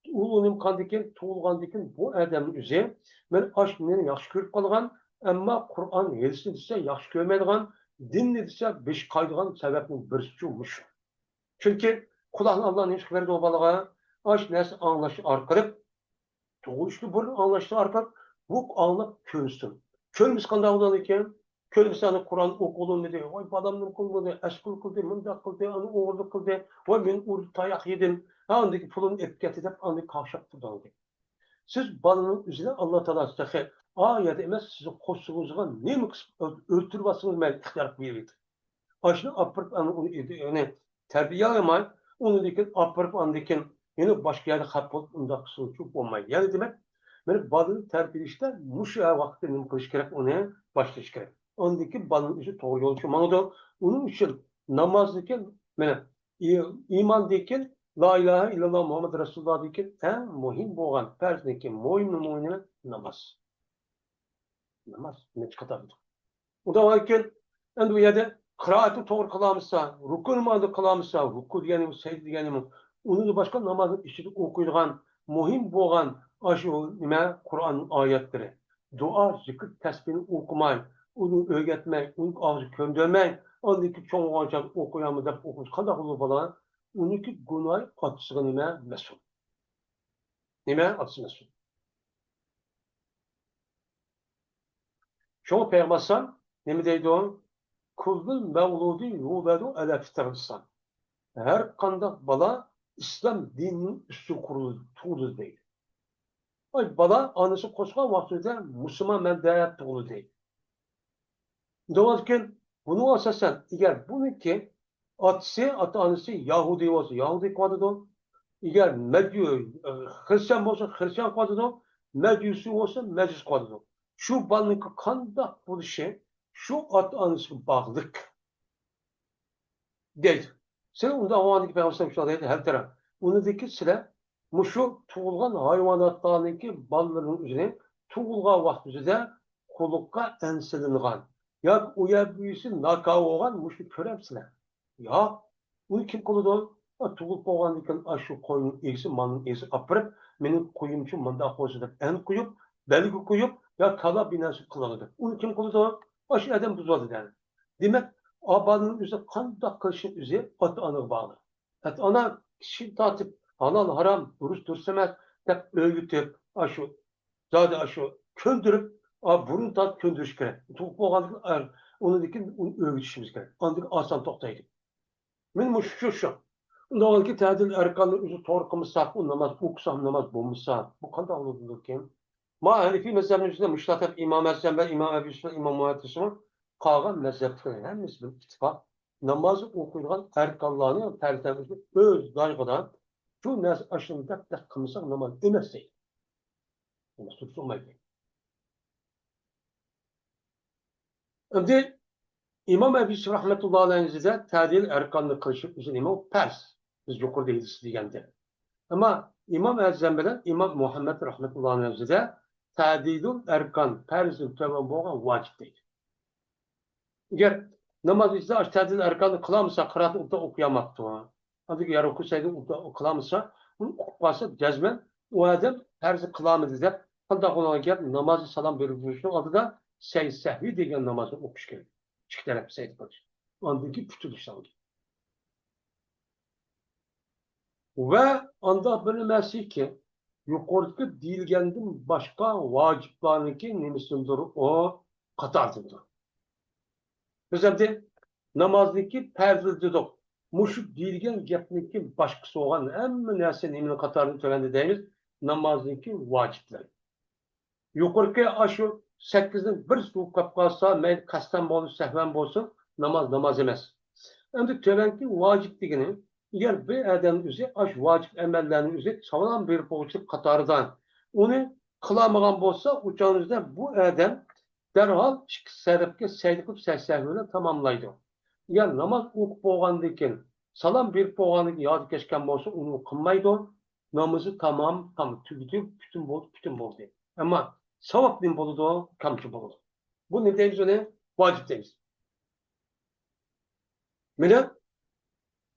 ئۇ نېمە قىلغاندىكىن، تۇغۇلغاندىكىن بۇ ئادەمنىڭ ئۆزى، مەن ئاشۇ مېنى ياخشى كۆرۈپ قالغان، ئەمما قۇرئان، ھەدىسنى دېسە ياخشى كۆرمەيدىغان، دىننى دېسە بېشى قايىدىغان سەۋەبنىڭ بىرسىچۇ مۇشۇ. چۈنكى قۇدانى ئاللا نېمە ئىش بەردى ئۇ بالىغا؟ ئاشۇ نەرسە ئاڭلاش ئارقىلىق، تۇغۇلۇشتىن بۇرۇن ئاڭلاشتىن ئارقىلىق بۇ ئاڭلاپ كۆنسۇن. كۆنمىسە قانداق بولىدىكەن؟ كۆنمىسە ئانا قۇرئان ئوقۇلمىدى، ۋاي بالام نېمە قىلمىدى، ئەسقىل قىلدى، مۇنداق قىلدى، ئانا ئوغرىلىق قىلدى، ۋاي مېنى ئۇردى، تاياق يېدىم، ھە ئاندىكى پۇلۇمنى ئېلىپ كەتتى دەپ ئاندىن قاقشاپ تۇرىدۇ. سىز بالىنىڭ ئۆزىنى ئاللا تائالا تېخى ئا يەردە ئەمەس، سىزنىڭ قورسىقىڭىزغا نېمە قىسىپ ئۆلتۈرۈۋاتسىڭىز مەيلى، ئىختىيار قىلىۋېرىدۇ. ئاشۇنى ئاپىرىپ، ئۇنى، ئۇنى تەربىيەلىماي، ئۇنىڭدىن كېيىن ئاپىرىپ، ئاندىن كېيىن يەنە باشقا يەردە خەپ بولۇپ، ئۇنداق قىلسىڭىزچۇ بولمايدۇ. يەنى دېمەك، مانا بالىنى تەربىيەلەشتە مۇشۇ ۋاقىتتا نېمە قىلىش كېرەك؟ ئۇنى باشلاش كېرەك. ئاندىن كېيىن بالىنىڭ ئۆزى توغرا يولغا ماڭىدۇ. ئۇنىڭ ئۈچۈن نامازدىن كېيىن، مانا، ئى-، ئىماندىن كېيىن، لا ئىلاھە ئىللاللا مۇھەممەد رەسۇلۇللاھدىن كېيىن ئەڭ مۇھىم بولغان پەرزدىن كېيىن مۇھىمنىڭ مۇھىمى ناماز. ناماز بىرىنچى قاتاردا. ئۇنداق بولغاندىكىن، ئەمدى بۇ يەردە قىرائەتنى توغرا قىلالمىسا، رۇكۇنى مانا قىلالمىسا، رۇكۇ دېگەننى، سەجدە دېگەننى، ئۇنىڭدىن باشقا نامازنىڭ ئىچىدە ئوقۇيدىغان، مۇھىم بولغان ئاشۇ نېمە، قۇرئان ئايەتلىرى، دۇئا، زىكىر، تەسبىھنى ئوقۇماي، ئۇنى ئۆگەتمەي، ئۇنى ئاغزىغا كۆندۈرمەي، ئاندىن كېيىن چوڭ بولغان چاغدا ئوقۇيالمىدىم دەپ ئوقۇسا قانداق بولىدۇ بالا؟ ئۇنىڭكى گۇناھى ئاتىسىغا نېمە، مەسئۇل. نېمە ئاتىسى مەسئۇل. شۇڭا پەيغەمبەر ئەلەيھىسسالام نېمە دەيدۇ؟ كۇللۇل مەۋلۇدى يۇلەدۇ ئەلە فىترەتىل ئىسلام. ھەر قانداق بالا ئىسلام دىنىنىڭ ئۈستىگە قۇرۇلىدۇ، تۇغۇلىدۇ دەيدۇ. ئاي، بالا ئانىسى قوشقان ۋاقتىدا مۇسۇلمانمەن دەپ تۇغۇلىدۇ دەيدۇ. دەۋاتىكەن، بۇنىڭغا ئاساسەن، ئەگەر بۇنىڭكى ئاتىسى، ئاتا-ئانىسى يەھۇدىي بولسا، يەھۇدىي قىلىۋاتىدۇ. ئەگەر مەجۇ-، خرىستىيان بولسا، خرىستىيان قىلىۋاتىدۇ. مەجۇسى بولسا، مەجۇس قىلىۋاتىدۇ. شۇ بالىنىڭكى قانداق بولۇشى شۇ ئاتا-ئانىسىغا باغلىق. دەيدۇ. سىلەر ئۇنداق بولغاندىكىن پەيغەمبەر شۇنداق دەيدۇ، ھەل تەرەپ. ئۇنىڭدىكى سىلەر مۇشۇ تۇغۇلغان ھايۋاناتلارنىڭكى بالىلىرىنىڭ ئۆزىنى تۇغۇلغان ۋاقتىدا قۇلىقىغا ئەنسىلىنغان ياكى ئۇ يەر بۈيىسى ناكاۋا بولغان مۇشۇنى كۆرەمسىلەر؟ ياق. ئۇنى كىم قىلىدۇ؟ ئا، تۇغۇلۇپ بولغاندىن كېيىن ئاشۇ قوينىڭ ئىگىسى، مالنىڭ ئىگىسى ئاپىرىپ، مېنىڭ قويۇمچۇ مۇنداق بولسا دەپ ئەن قويۇپ، بەلگە قويۇپ، يا كالا بىناسى قىلىدۇ. ئۇنى كىم قىلىدۇ؟ ئاشۇ ئادەم بۇزۇۋالىدۇ دەيدۇ. دېمەك، ئا بالىنىڭ ئۆزى قانداق قىلىشى ئۆزى ئاتا-ئانىغا باغلىق. ئاتا-ئانا كىچىكىدىن تارتىپ ھالال، ھارام، دۇرۇس، دۇرۇس ئەمەس دەپ ئۆگىتىپ، ئاشۇ زادى ئاشۇ كۆندۈرۈپ، ئا، بۇرۇن تارتىپ كۆندۈرۈش كېرەك. تۇغۇپ بولغاندىن كېيىن، ئا، ئۇنىڭدىن كېيىن ئۇنى ئۆگىتىشىمىز كېرەك. ئاندىن كېيىن ئاسان توختايدۇ. مېنىڭ مۇشۇ، شۇ، شۇ. ئۇنداق بولغاندىكىن تەدىل ئەركاننى ئۆزى توغرا قىلمىساق، ئۇ ناماز ئوقۇسام ناماز بولمىسا، بۇ قانداق بولىدىكىن؟ ما ھەنىفىي مەزھەبنىڭ ئىچىدە مۇشۇ تەرەپ ئىمام ئەزەم ۋە ئىمام ئەبى يۈسۈپ، ئىمام مۇھەممەد رەسۇل قالغان مەزھەپلەر ھەممىسى بىر ئىتتىپاق. ناماز ئوقۇيدىغان ئەركانلارنى پەرزلەرنى ئۆز جايىغا، شۇ نەرسە ئاشۇنداق دەپ قىلمىساق ناماز ئەمەس دەيدۇ. ناماز تۇرۇپ بولمايدۇ. ئەمدى ئىمام ئەبى يۈسۈپ رەھمەتۇللاھى ئەلەيھىمىزدە تەدىل ئەركاننى قىلىشى ئۆزى نېمە؟ پەرز. بىز يۇقىرىدا ھەدىس دېگەندە. ئەمما ئىمام ئەزەم بىلەن ئىمام مۇھەممەد رەھمەتۇللاھى ئەلەيھىمىزدە تەدىلۇل ئەركان پەرزدىن تۆۋەن بولغان ۋاجىپ دەيدۇ. ئەگەر ناماز ئىچىدە ئاشۇ تەدىل ئەركاننى قىلالمىسا، قىرائەتنى ئوبدان ئوقۇيالمايدۇ. ئاندىن كېيىن يا رۇكۇ سەجدە ئوبدان قىلالمىسا، ئۇنى ئۇقۇپ قالسا، جەزمەن ئۇ ئادەم پەرزنى قىلالمىدى دەپ، قانداق بولغان گەپ، نامازى سالام بېرىپ بولۇشنىڭ ئالدىدا سەجدە سەھۋى دېگەن نامازنى ئوقۇش كېرەك. ئىككى تەرەپ سەجدە قىلىش. ئاندىن كېيىن پۈتۈن ئىشلار. ۋە ئانداق بىر نېمە ئەمەسكى، يۇقىرىدىكى دېيىلگەندىن باشقا ۋاجىپلارنىڭكى نېمىسىدىندۇر ئۇ؟ قاتارىدىندۇر. بىز ئەمدى نامازنىڭكى پەرزى دېدۇق. مۇشۇ دېيىلگەن گەپنىڭكى باشقىسى بولغان ھەممە نەرسە نېمىنىڭ قاتارىدا تۆۋەندە دەيمىز؟ نامازنىڭكى ۋاجىپلىرى. يۇقىرىقى ئاشۇ سەككىزنىڭ بىرسى بولۇپ قالسا، مەيلى قەستەن بولسۇن، سەھۋەن بولسۇن، ناماز ناماز ئەمەس. ئەمدى تۆۋەنكى ۋاجىپ دېگىنى، ئەگەر بىر ئادەم ئۆزى ئاشۇ ۋاجىپ ئەمەللەرنى ئۆزى سالام بېرىپ بولغۇچىلىق قاتارىدا ئۇنى قىلالمىغان بولسا، ئۇ چاغدا بۇ ئادەم دەرھال ئىككى تەرەپكە سەجدە قىلىپ سەجدە سەھۋىنى تاماملايدۇ. ئەگەر ناماز ئوقۇپ بولغاندىن كېيىن سالام بېرىپ بولغاندىن كېيىن ياد كەچكەن بولسا، ئۇنى قىلمايدۇ. نامىزى تامام، تام، تۈگىدى، پۈتۈن بولدى، پۈتۈن بولدى. ئەمما ساۋاب نېمە بولىدۇ؟ كەمچىل بولىدۇ. بۇ نېمە دەيمىز ئۇنى؟ ۋاجىپ دەيمىز. مانا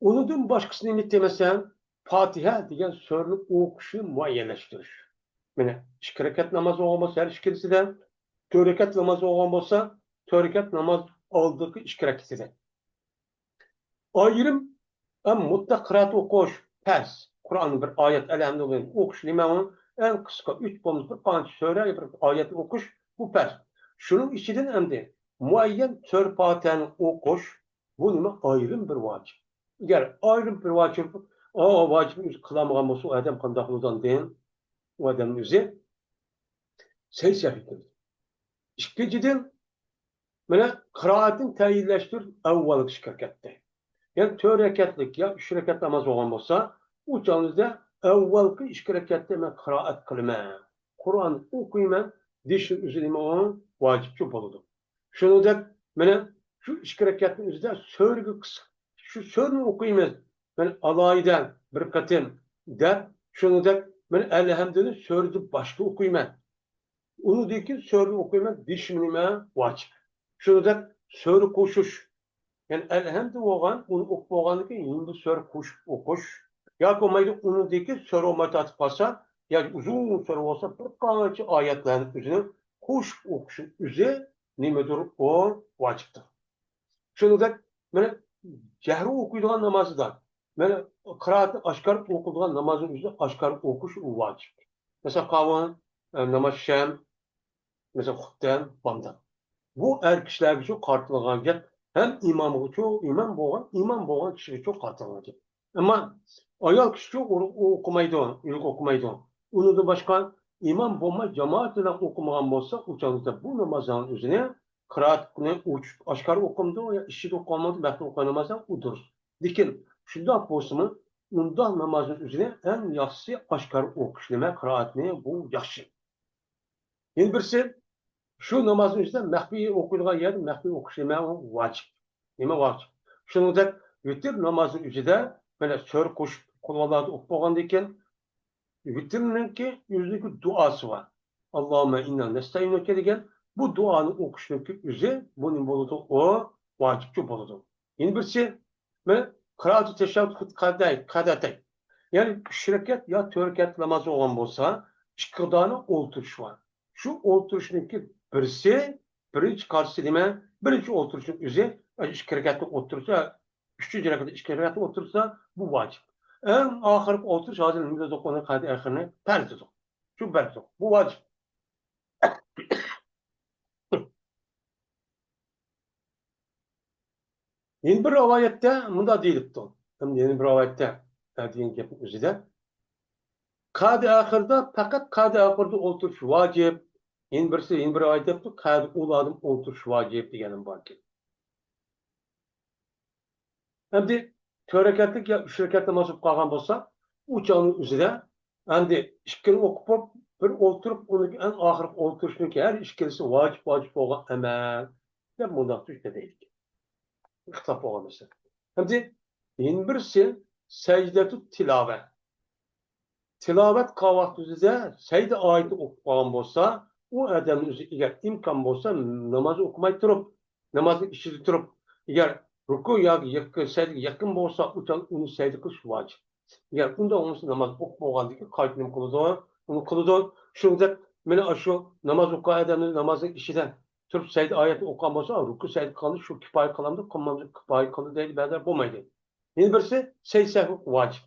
ئۇنىڭدىن باشقىسى نېمە دېمەسەن، پاتىھە دېگەن سۈرىنى ئوقۇشنى مۇئەييەنلەشتۈرۈش. مانا ئىككى رەكەت ناماز بولغان بولسا ھەر ئىككىلىسىدە، تۆت رەكەت ناماز بولغان بولسا، تۆت رەكەت ناماز ئالدىنقى ئىككى رەكىتىدە. ئايرىم ھەم مۇتلەق قىرائەت ئوقۇش پەس. قۇرئاننى بىر ئايەت ئەلھەمدۇلىللاھ ئوقۇش نېمە ئۇ؟ ئەڭ قىسقا ئۈچ بولمىسا بىر قانچە سۈرە، بىر ئايەت ئوقۇش، بۇ پەس. شۇنىڭ ئىچىدىن ئەمدى مۇئەييەن سۈرە پاتىھەنى ئوقۇش، بۇ نېمە؟ ئايرىم بىر ۋاجىپ. ئەگەر ئايرىم بىر ۋاجىپ، ئا، ۋاجىپنى ئۆزى قىلالمىغان بولسا، ئۇ ئادەم قانداق بولىدۇ ئاندىن؟ ئۇ ئادەمنىڭ ئۆزى سەي سەھۋى قىلىدۇ. ئىككىنچىدىن، مانا قىرائەتنى تەيىنلەشتۈرۈش ئەۋۋەلكى ئىككى رەكەتتە. يەنى تۆت رەكەتلىك يا ئۈچ رەكەت ناماز بولغان بولسا، ئۇ چاغدا ئەۋۋەلكى ئىككى رەكەتتە مەن قىرائەت قىلىمەن، قۇرئان ئوقۇيمەن دېيىشنىڭ ئۆزى نېمە ئۇ؟ ۋاجىپچۇ بولىدۇ. شۇنىڭدەك مانا شۇ ئىككى رەكەتنىڭ ئۆزىدە سۈرىگە قىسىق، شۇ سۈرىنى ئوقۇيمىز، مانا ئالاھىدە بىر قېتىم دەپ، شۇنىڭدەك مانا ئەلھەمدۇنى سۈرىدىن باشتا ئوقۇيمەن، ئۇنىڭدىن كېيىن سۈرىنى ئوقۇيمەن دېيىش نېمە؟ ۋاجىپ. شۇنىڭدەك سۈرە قوشۇش، يەنى ئەلھەمدۇ بولغان، ئۇنى ئوقۇپ بولغاندىن كېيىن يەنە بىر سۈرە قوشۇپ ئوقۇش ياكى بولمايدۇ، ئۇنىڭدىن كېيىن سۈرە بولماي تارتىپ قالسا ياكى ئۇزۇن سۈرە بولسا بىر قانچە ئايەتلەرنى ئۆزىنى قوشۇپ ئوقۇشنىڭ ئۆزى نېمىدۇر؟ ئۇ ۋاجىپتۇر. شۇنىڭدەك مانا جەھرىي ئوقۇيدىغان نامازدا، مانا قىرائەتنى ئاشكارا ئوقۇيدىغان نامازنىڭ ئۆزىدە ئاشكارا ئوقۇش ئۇ ۋاجىپ. مەسىلەن، قاۋۇن، ئە، ناماز شەم، مەسىلەن، خۇپتەن، بامدات. بۇ ئەر كىشىلەرگىچۇ قارىتىلغان گەپ، ھەم ئىمامغىچۇ، ئىمام بولغان، ئىمام بولغان كىشىگىچۇ قارىتىلغان گەپ. ئەمما ئايال كىشىچۇ ئۇ، ئۇ ئوقۇمايدۇ، ئۆزى ئوقۇمايدۇ. ئۇنىڭدىن باشقا ئىمام بولماي جامائەت بىلەن ئوقۇمىغان بولسا، ئۇ چاغدا بۇ نامازنىڭ ئۆزىنى قىرائەتنى ئوچۇق، ئاشكارا ئوقۇمدۇ يا ئىچىدە ئوقۇمدۇ، مەخپىي ئوقۇغان نامازدا ئۇ دۇرۇس. لېكىن شۇنداق بولسىمۇ، ئۇنداق نامازنىڭ ئۆزىنى ئەڭ ياخشىسى ئاشكارا ئوقۇش نېمە؟ قىرائەتنى بۇ ياخشى. يەنە بىرسى، شۇ نامازنىڭ ئۆزىدە مەخپىي ئوقۇيدىغان يەردە مەخپىي ئوقۇش نېمە؟ ئۇ ۋاجىپ. نېمە ۋاجىپ؟ شۇنىڭدەك ۋىتىر نامازنىڭ ئۆزىدە مانا سۈرە قوشۇپ، قۇلھۇۋاللاھنى ئوقۇپ بولغاندىن كېيىن، ۋىتىرنىڭكى ئۆزىنىڭكى دۇئاسى بار. ئاللاھۇممە ئىننا نەستەئىنۇكە دېگەن بۇ دۇئانى ئوقۇشنىڭكى ئۆزى بۇ نېمە بولىدۇ؟ ئۇ ۋاجىپچۇ بولىدۇ. يەنە بىرسى، مانا قىرائەتۇ تەشەھھۇد قەئىدە-، قەئىدەتەين. يەنى ئۈچ رەكەت يا تۆت رەكەت ناماز بولغان بولسا، ئىككى دانە ئولتۇرۇش بار. شۇ ئولتۇرۇشنىڭكى بىرسى، بىرىنچى قارىسى نېمە؟ بىرىنچى ئولتۇرۇشنىڭ ئۆزى، ئىككى رەكەتنىڭ ئولتۇرۇشى، ئۈچىنچى رەكەتتە ئىككى رەكەتنىڭ ئولتۇرۇشى بۇ ۋاجىپ. ئەڭ ئاخىرقى ئولتۇرۇش ھازىر نېمە دېدۇق؟ ئۇنى قەئىدە ئاخىرىنى پەرز دېدۇق. شۇ پەرز دېدۇق. بۇ ۋاجىپ. يەنە بىر رىۋايەتتە مۇنداق دېيىلىپتۇ. ھەم يەنە بىر رىۋايەتتە دېگەن گەپنىڭ ئۆزىدە، قەئىدە ئاخىرىدا، پەقەت قەئىدە ئاخىرىدا ئولتۇرۇش ۋاجىپ. يەنە بىرسى، يەنە بىر رىۋايەت دەپتۇ، قەئىدە ئۇلادا ئولتۇرۇش ۋاجىپ دېگەنمۇ باركەن. ئەمدى تۆت رەكەتلىك يا ئۈچ رەكەت ناماز بولۇپ قالغان بولسا، ئۇ چاغنىڭ ئۆزىدە ئەمدى ئىككىنى ئوقۇپ بولۇپ، بىر ئولتۇرۇپ، ئۇنىڭ ئەڭ ئاخىرقى ئولتۇرۇشنىڭكى ھەر ئىككىلىسى ۋاجىپ، ۋاجىپ بولغان ئەمەل دەپ مۇنداق تۈركتە دەيدىكەن. ئىختىلاپ بولغان مەسىلە. ئەمدى يەنە بىرسى سەجدەتۇ تىلاۋە. تىلاۋەت قىلغان ۋاقتىدا سەجدە ئايىتى ئوقۇپ قالغان بولسا، ئۇ ئادەمنىڭ ئۆزى ئەگەر ئىمكان بولسا، ناماز ئوقۇماي تۇرۇپ، نامازنىڭ ئىچىدە تۇرۇپ، ئەگەر رۇكۇ ياكى يېقىن، سەجدىگە يېقىن بولسا، ئۇ چاغدا ئۇنى سەجدە قىلىش ۋاجىپ. ئەگەر ئۇنداق بولمىسا، ناماز ئوقۇپ بولغاندىن كېيىن قايتا نېمە قىلىدۇ؟ ئۇنى قىلىدۇ. شۇنىڭدەك مانا ئاشۇ ناماز ئوقۇغان ئادەمنىڭ نامازنىڭ ئىچىدە تۇرۇپ سەجدە ئايەتنى ئوقۇغان بولسا، رۇكۇ سەجدە قىلغاندا شۇ كىپايە قىلامدۇ، قىلمامدۇ، كىپايە قىلدى دەيدۇ، بەزىلەر بولمايدۇ. يەنە بىرسى سەجدە سەھۋى ۋاجىپ.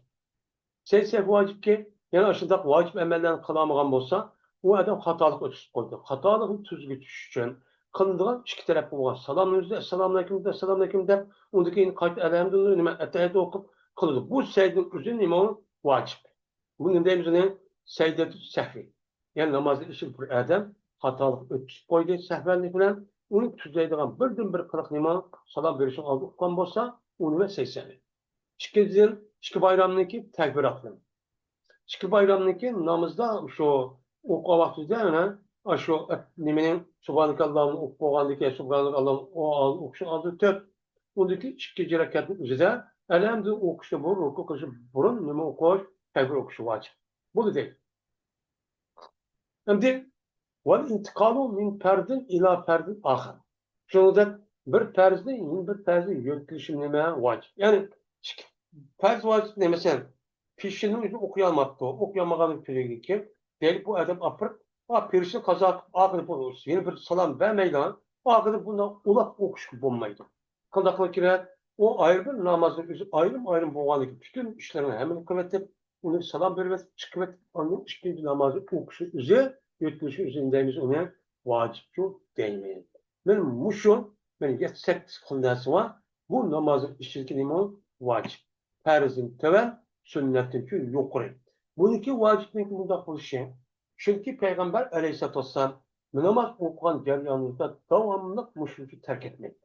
سەجدە سەھۋى ۋاجىپكى، يەنە ئاشۇنداق ۋاجىپ ئەمەللەرنى قىلالمىغان بولسا، ئۇ ئادەم خاتالىق ئۆتكۈزۈپ قويدى. خاتالىقنى تۈزگە چۈشۈش ئۈچۈن قىلىنىدىغان ئىككى تەرەپكە بولغان سالامنىڭ ئۆزىدە، ئەسسالامۇئەلەيكۇم، ئەسسالامۇئەلەيكۇم دەپ، ئۇندىن كېيىن قايتا ئەلھەمدۇلىللا، نېمە، ئەتتەھىياتنى ئوقۇپ قىلىدۇ. بۇ سەجدىنىڭ ئۆزى نېمە؟ ۋاجىپ. بۇنى نېمە دەيمىز؟ ئۇنى سەجدەتۇ سەھۋى. يەنى نامازنىڭ ئىچىدە بىر ئادەم خاتالىق ئۆتكۈزۈپ قويدى، سەھۋەنلىك بىلەن. ئۇنى تۈزەيدىغان بىردىنبىر قىلىق نېمە؟ سالام بېرىشنىڭ ئالدىدا ئوقۇغان بولسا، ئۇنى ۋە سەجدە سەھۋى. ئىككىنچىدىن، ئىككى بايرامنىڭكى تەكبىراتلىرى. ئىككى بايرامنىڭكى نامىزىدا شۇ ئوقۇغان ۋاقتىدا يەنە شۇ نېمىنىڭ سۇبھانەكاللاھۇممىنى ئوقۇپ بولغاندىن كېيىن، سۇبھانەكاللاھۇممىنى ئوقۇشنىڭ ئالدىدا تۆت، ئۇندىكى ئىككىنچى رەكەتنىڭ ئۆزىدە ئەلھەمدۇ ئوقۇشتا بۇرۇن، رۇكۇ قىلىشتا بۇرۇن نېمە ئوقۇش؟ تەكبىر ئوقۇش ۋاجىپ. بولدى دەيدۇ. ئەمدى، ۋەل ئىنتىقالۇ مىن پەردىن ئىلا پەردىن ئاخىر. شۇنىڭدەك بىر پەرزنى يەنە بىر پەرزگە يۆتكىلىشى نېمە؟ ۋاجىپ. يەنى ئىككى پەرز ۋاجىپ نېمە؟ مەسىلەن، پېشىننى ئۆزى ئوقۇيالماپتۇ. ئوقۇيالمىغاندىن كېيىن دەيلى بۇ ئادەم ئاپىرىپ، ئا، پېرىشنى قازا قىلىپ، ئاخىرىدا بۇ يەنە بىر سالام بەرمەيدىغان، ئاخىرىدا بۇنداق ئۇلاپ ئوقۇشقا بولمايدۇ. قانداق قىلىش كېرەك؟ ئۇ ئايرى بىر نامازنى ئۆزى ئايرىم-ئايرىم بولغاندىكىن پۈتۈن ئىشلىرىنى ھەممىنى قىلىۋېتىپ، ئۇنى سالام بېرىۋېتىپ، چىقىۋېتىپ، ئاندىن ئىككىنچى نامازنى ئوقۇشى ئۆزى، يۆتكىلىشى ئۆزى دەيمىز ئۇنى ۋاجىپچۇ دەيمەن. مەن مۇشۇ، مەن يەتتە سەككىز خىل نەرسە بار. بۇ نامازنىڭ ئىچىدىكى نېمە؟ ۋاجىپ. پەرزدىن تۆۋەن، سۈننەتتىنچۇ يۇقىرى. بۇنىڭكى ۋاجىپنىڭكى مۇنداق بولۇشى. چۈنكى پەيغەمبەر ئەلەيھىسسالاتۇ ۋەسسالام ناماز ئوقۇغان جەريانىدا داۋاملىق مۇشۇنچە تەرك ئەتمەيدۇ.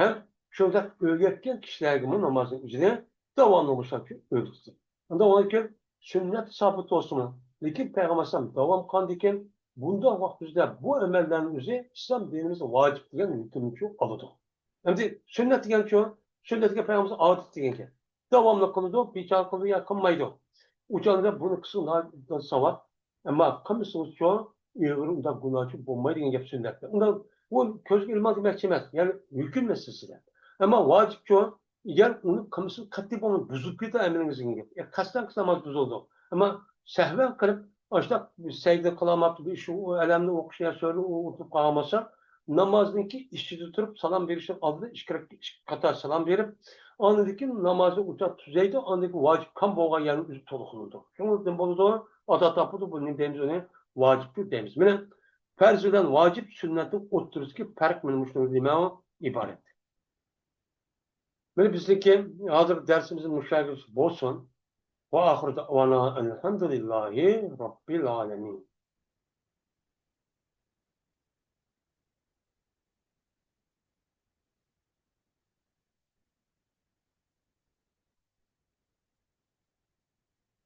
ھەم شۇنداق ئۆگەتكەن كىشىلەرگىمۇ نامازنىڭ ئۆزىنى داۋاملىق مۇشۇنچە ئۆگەتتى. ئۇنداق بولغاندىكىن سۈننەت سابىت بولسىمۇ، لېكىن پەيغەمبەر ئەلەيھىسسالام داۋام قىلغاندىكىن بۇنداق ۋاقىت ئۆزىدە بۇ ئەمەللەرنىڭ ئۆزى ئىسلام دىنىمىزدا ۋاجىپ دېگەن ھۆكۈمنىچۇ ئالىدۇ. ئەمدى سۈننەت دېگەنچۇ؟ سۈننەت دېگەن پەيغەمبەر ئادەت دېگەن گەپ. داۋاملىق قىلىدۇ، بىچارە قىلىدۇ يا قىلمايدۇ. ئۇ چاغدا بۇنى قىلسا ناھايىتى ساۋاب. ئەمما قىلمىسىڭىزچۇ، ئېغىر ئۇنداق گۇناھچۇ بولمايدۇ دېگەن گەپ سۈننەتتە. ئۇنداق ئۇ كۆزگە ئىلماڭ دېمەكچى ئەمەس، يەنى ھۆكۈم مەسىلىسىدە. ئەمما ۋاجىپچۇ، ئەگەر ئۇنى قىلمىسىڭىز قەتئىي بۇنى بۇزۇلۇپ كېتىدۇ ئەمىلىڭىز دېگەن گەپ. يا قەستەن قىلسا ناماز بۇزۇلىدۇ. ئەمما سەھۋەن قىلىپ، ئاشۇنداق سەجدە قىلالماپتۇ، شۇ ئەلەمنى ئوقۇشنى يا سۈرىنى ئۇ ئۇنتۇپ قالغان بولسا، نامازنىڭكى ئىچىدە تۇرۇپ سالام بېرىشنىڭ ئالدىدا ئىككى رەك-، ئىككى قاتار سالام بېرىپ، ئاندىن كېيىن نامازنى ئۇچاق تۈزەيدۇ، ئاندىن كېيىن ۋاجىپ كام بولغان يەرنى ئۆزى تولۇقلىنىدۇ. شۇنىڭ بىلەن بولىدۇ، ئادا تاپىدۇ، بۇنى دەيمىز، ئۇنى ۋاجىپتۇر دەيمىز. مانا پەرز بىلەن ۋاجىپ سۈننەتنىڭ ئوتتۇرىسىدىكى پەرق مانا مۇشۇنىڭ نېمە ئىبارەت. مانا بىزنىڭكى ھازىر دەرسىمىز مۇشۇ يەرگىچە بولسۇن. ۋە ئاخىرى دەئۋانا ئەلھەمدۇلىللاھى رەببىل ئالەمىن.